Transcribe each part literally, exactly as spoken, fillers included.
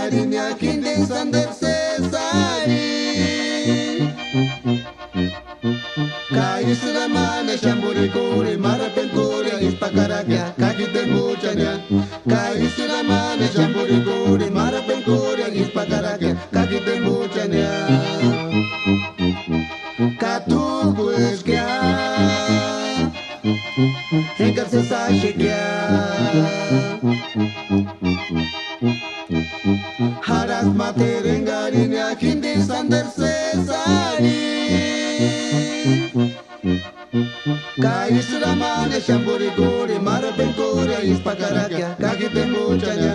Engarini jindini sánderu sési arhini. Ka ísï ramani exampurhik'urhini, marhapeni kurhia ísï pakarakia, ka ji tempuchania. Ka ísï ramani exampurhik'urhini, marhapeni kurhia ísï pakarakia, ka ji tempuchania. Ka t'újku eskia, engari sési axekia. Jarhasti máteru engarini jindini sánderu sési arhini. Ka ísï ramani exampurhik'urhini, marhapeni kurhia ísï pakarakia, ka ji tempuchania.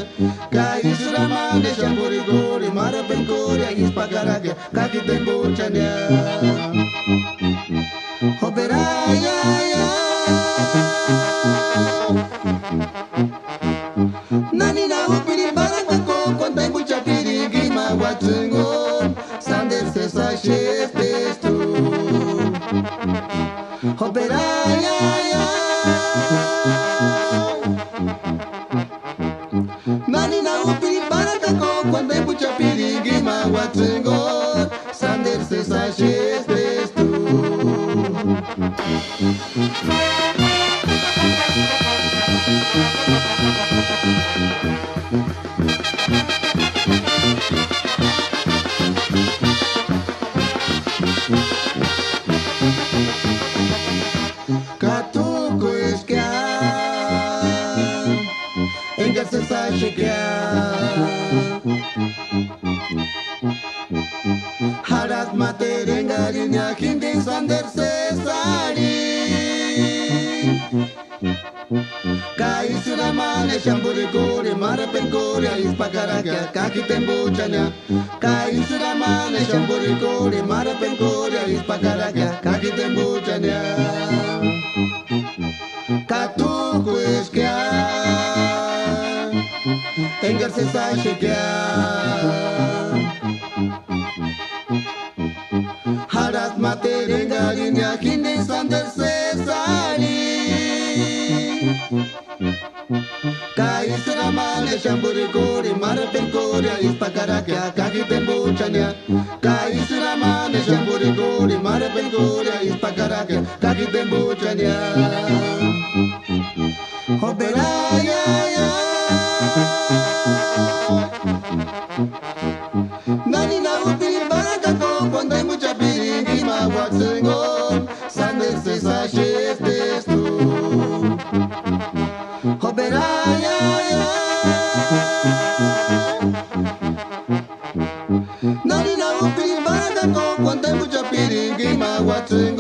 Ka ísï ramani exampurhik'urhini, marhapeni kurhia ísï pakarakia, ka ji tempuchania. Joperaia, ya. Nani na úpirini parhakpekuani, tempuchapirinki ma uatsïnku, sánderu sési axesti estu. Joperaia, ya. Nani na úpirini parhakpekuani, tempuchapirinki ma uatsïnku, sánderu sési axesti estu. Ka t'újku eskia, engari sési axekia. Jarhasti máteru engarini jindini sánderu sési arhini. Ka ísï ramani exampurhik'urhini, marhapeni kurhia ísï pakarakia, ka ji tempuchania. Ka ísï ramani exampurhik'urhini, marhapeni kurhia ísï pakarakia, ka ji tempuchania. Ka t'újku eskia, engari sési axekia. Jarhasti máteru engarini jindini sánderu sési arhini. Ka ísï ramani exampurhik'urhini, marhapeni kurhia ísï pakarakia, ka ji tempuchania. Ka ísï ramani exampurhik'urhini, marhapeni kurhia ísï pakarakia, ka ji tempuchania. Joperaia, ya. Nani na úpirini parhakpekuani, tempuchapirinki ma uatsïnku, sánderu sési axesti estu. Joperaia, ya. Nani na úpirini parhakpekuani, tempuchapirinki ma uatsïnku.